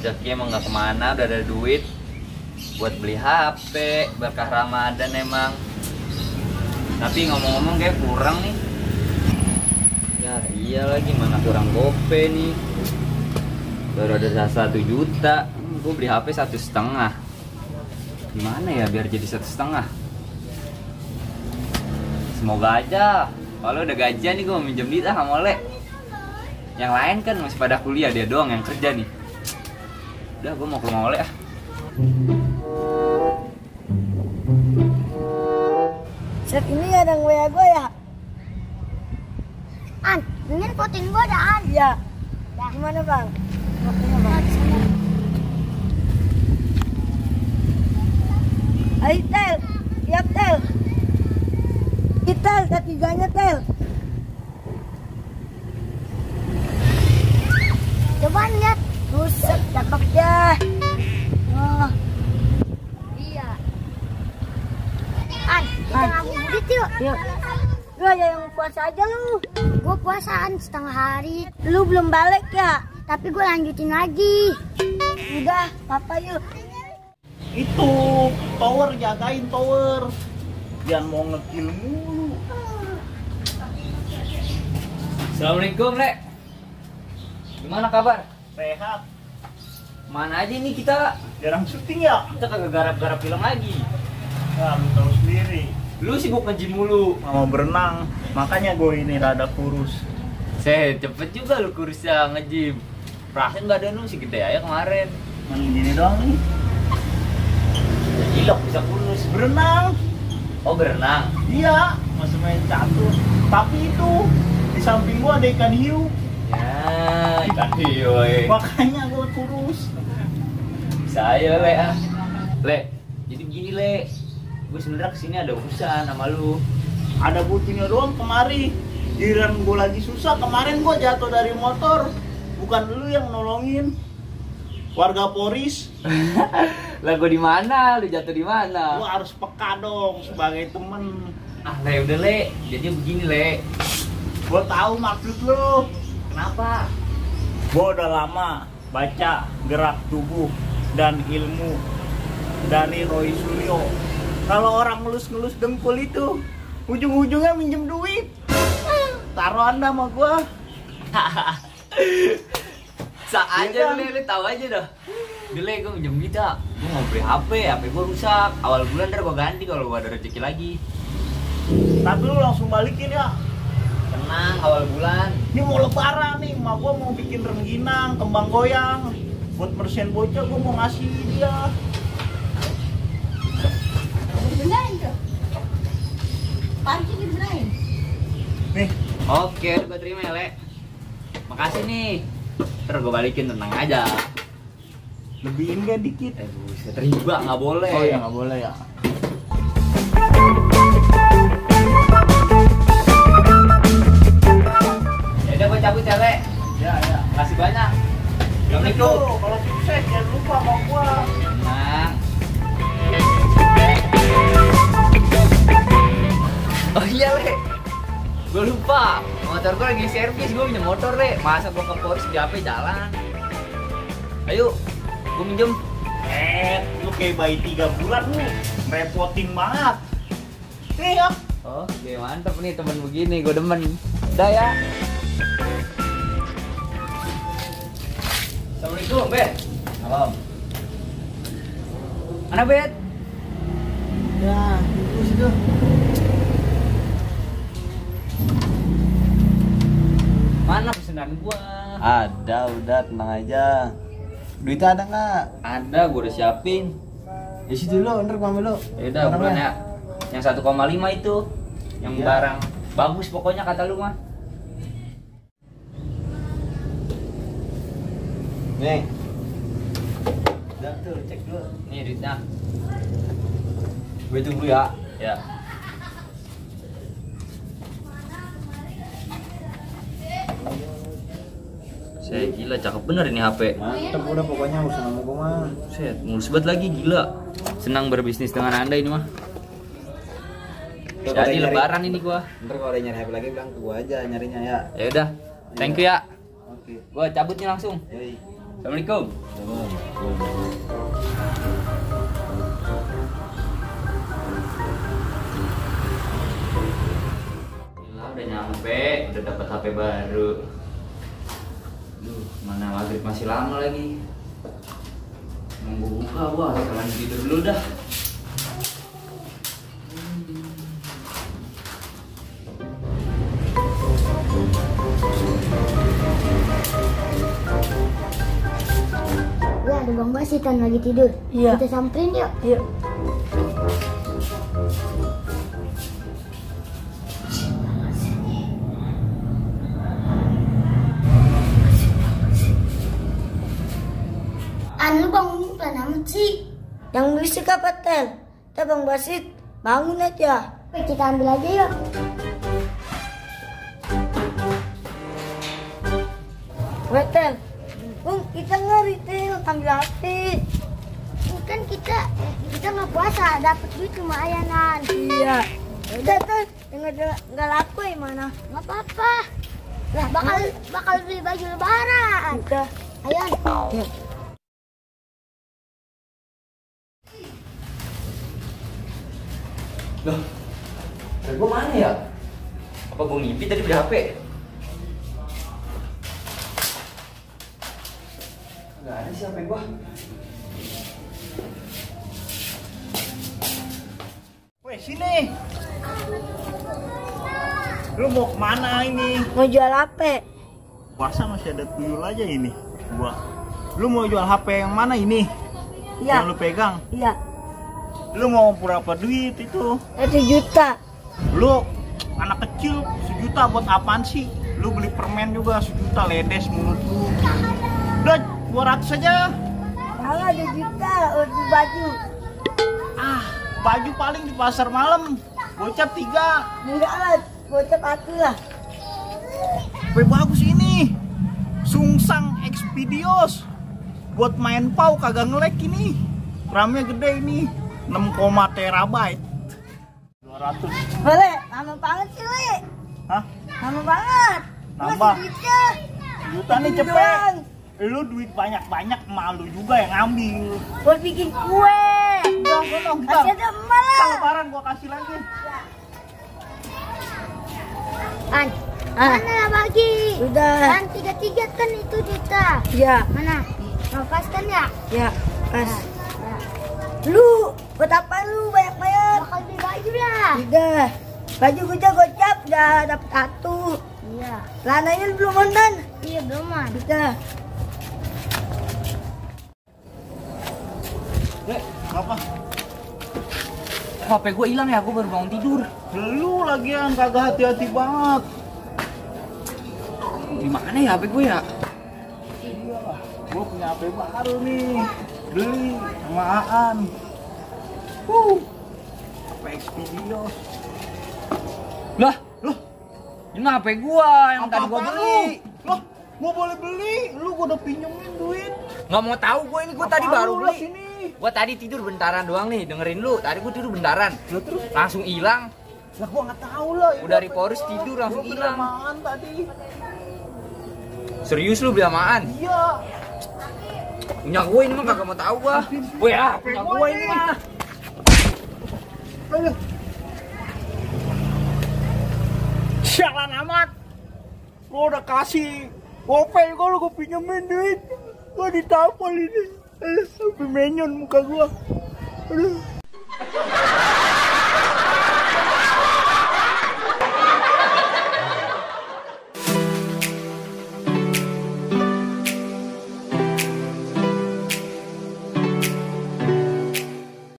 rezeki emang nggak kemana, udah ada duit buat beli HP, berkah Ramadan emang. Tapi ngomong-ngomong kayak kurang nih. Ya iya lagi, mana kurang gope nih. Baru ada 1 juta, gue beli HP 1,5. Gimana ya biar jadi 1,5? Semoga aja. Kalau udah gajian nih gue mau minjem duit sama Ole. Yang lain kan masih pada kuliah, dia doang yang kerja nih. Udah, gue mau ke rumah Ole ah. Set ini ada yang WA gue ya? An, ingin fotoin gue ada An? Iya. Gimana bang? Fotonya bang. Ayo Tel, siap Tel. Kita ketiganya Tel. Coba lihat, buset cakep ya. Oh. Iya. An, kita ngabuburit yuk. Yuk. Lu aja yang puasa aja lu. Gua puasaan setengah hari. Lu belum balik ya? Tapi gue lanjutin lagi. Udah, papa yuk. Itu tower, jagain tower. Jangan mau ngekill mulu. Assalamualaikum, Le. Gimana kabar? Sehat. Mana aja nih kita? Jarang syuting ya? Kita kagak garap-garap film lagi. Nah, lu tahu sendiri. Lu sibuk nge-gym mulu. Mau berenang, makanya gue ini rada kurus. Cepet juga lu kurusnya nge-gym. Perasaan badan lu sih gede aja kemarin. Main gini doang nih. Gila bisa kurus. Berenang. Oh berenang. Iya, masih main catur. Tapi itu di samping gua ada ikan hiu. Ya, ikan hiu. Makanya gua kurus. Bisa aja Le ah. Le, jadi begini Le. Gue sebenernya kesini ada urusan sama lu. Ada bucinya doang kemari. Giliran gua lagi susah, kemarin gua jatuh dari motor. Bukan lu yang nolongin. Warga Poris. Lah gue di mana? Lu jatuh di mana? Gua harus peka dong sebagai temen. Ah, Le udah Le. Jadi begini Le. Gua tahu maksud lu. Kenapa? Gua udah lama baca gerak tubuh dan ilmu dari Roy Suryo. Kalau orang ngelus-ngelus dengkul itu ujung-ujungnya minjem duit. Taruh Anda sama gua. Aja Le, tahu aja dah. Dile gue minjem duit ah. Gue mau beli HP gue rusak. Awal bulan ntar gue ganti kalau gue ada rezeki lagi. Tapi lu langsung balikin ya. Tenang, awal bulan. Ini mau lebaran nih, emak gua mau bikin rengginang, kembang goyang. Buat bersihin bocah gua mau ngasih dia. Benerin tuh. Panci dibenerin. Nih, Oke, gue terima ya Le. Makasih nih. Ntar gue balikin, tenang aja. lebihin gak dikit? Buset, riba nggak boleh. Oh ya nggak boleh ya. Ya udah gue cabut ya Le. Ya ya. Makasih banyak. Assalamualaikum. Kalau sukses jangan lupa mau gua. Tenang. Oh iya Le, gue lupa, motor gue lagi servis, gue minjem motor Le. Masa gue ke Poris di HP jalan. Ayo, gue minjem. Lu kayak bayi 3 bulan lu, repotin banget. Nih ya. Oke, mantap nih temen begini, gue demen. Udah ya. Assalamualaikum, Bet. Salam. Mana Bet? Ya, itu situ. Mana pesanan gua? Ada, udah tenang aja. Duitnya ada nggak? Ada, gua udah siapin. Di situ lo, ntar gua ambil lo. Ya udah, buruan ya. Yang 1,5 itu, yang Iya. barang bagus pokoknya kata lu mah. Nih. Udah tuh, cek dulu. Nih duitnya. Gue tunggu ya. Ya. Saya gila, cakep bener ini HP. Mantep udah pokoknya urusan sama gua mah. Set, mulus banget lagi, gila. Senang berbisnis dengan Anda ini mah. Tuh, kalau Jadi nyari- lebaran ini gua. Ntar kalau ada nyari HP lagi bilang ke gua aja nyarinya ya. Ya udah. Thank you ya. Oke. Gua cabut nih langsung. Yoi. Assalamualaikum. Gila, udah nyampe, udah dapat HP baru. Duh, mana maghrib masih lama lagi. Nunggu buka, wah, kalian tidur dulu dah. Ya, ada Bang Basit kan lagi tidur. Iya. Kita samperin yuk. Yuk. Lu bangun pelan amat sih. Yang berisik apa, Tel? Tel, Bang Basit, bangun aja. Oke, kita ambil aja yuk. Weh, Tel. Kita ngeri, Tel. Ambil HP. Kan kita nggak puasa, dapat duit lumayanan. Iya. Udah, Tel. Nggak laku ya mana? Nggak apa-apa. Lah bakal beli baju lebaran. Udah. Ayo. Yuk. Loh, HP gua mana ya? Apa gua ngimpi tadi beli HP? Gak ada sih HP gua. Weh, sini. Lu mau kemana ini? Mau jual HP. Puasa masih ada tuyul aja ini. Gua. Lu mau jual HP yang mana ini? Iya. Yang lu pegang. Iya. Lu mau berapa duit itu? 1 juta. Lu anak kecil 1 juta buat apaan sih? Lu beli permen juga 1 juta, ledes mulut lu. Udah 200 aja. Malah 2 juta untuk baju. Ah, baju paling di pasar malam. Gocap 3. Enggak lah, bocah aku lah. Weh, bagus ini. Sungsang Xpedios. Buat main pau kagak nge-lag ini. RAM-nya gede ini. 6, terabyte. 200. Boleh, lama banget sih, Le. Hah? Lama banget. Nambah. Masih duitnya. 1 juta nih cepet. Lu duit banyak-banyak, malu juga yang ngambil. Buat bikin kue. Dong, Kasih aja emak Kita lah. lebaran gua kasih lagi. Mana bagi? Udah. Kan 3 kan itu juta. Ya, Mana? Mau pas kan ya? ya, pas. Lu, buat apa lu banyak-banyak? Bakal beli baju lah. Udah. Baju gue gocap, udah dapet 1. Iya. Lananya lu belum nonton. Iya belum man. Udah. Apa? HP gua hilang ya, gua baru bangun tidur. Lu lagian kagak hati-hati banget. Di mana ya HP gua ya? Gua punya HP baru nih. Beli sama Aan. HP Xpedios. Lah, Loh, ini HP gua yang tadi gua apa-apa beli. lu? Loh, gua boleh beli. Lu gua udah pinjemin duit. Nggak mau tahu gua ini, gua tadi Apaan baru lu lah beli. sini? Gua tadi tidur bentaran doang nih, dengerin lu. Tadi gua tidur bentaran. Lah terus? Langsung hilang. Lah gua nggak tahu lah. Udah Riporis tidur langsung Gua beli hilang. samaan tadi. Serius lu beli amaan? Iya. Punya gua ini mah kagak mau tahu gua. Wah, ya, punya gua ini mah. Ayo. Sialan amat. Gua udah kasih gopay kalau gua pinjemin duit. Gua ditampol ini. Sampai menyon muka gua. Aduh.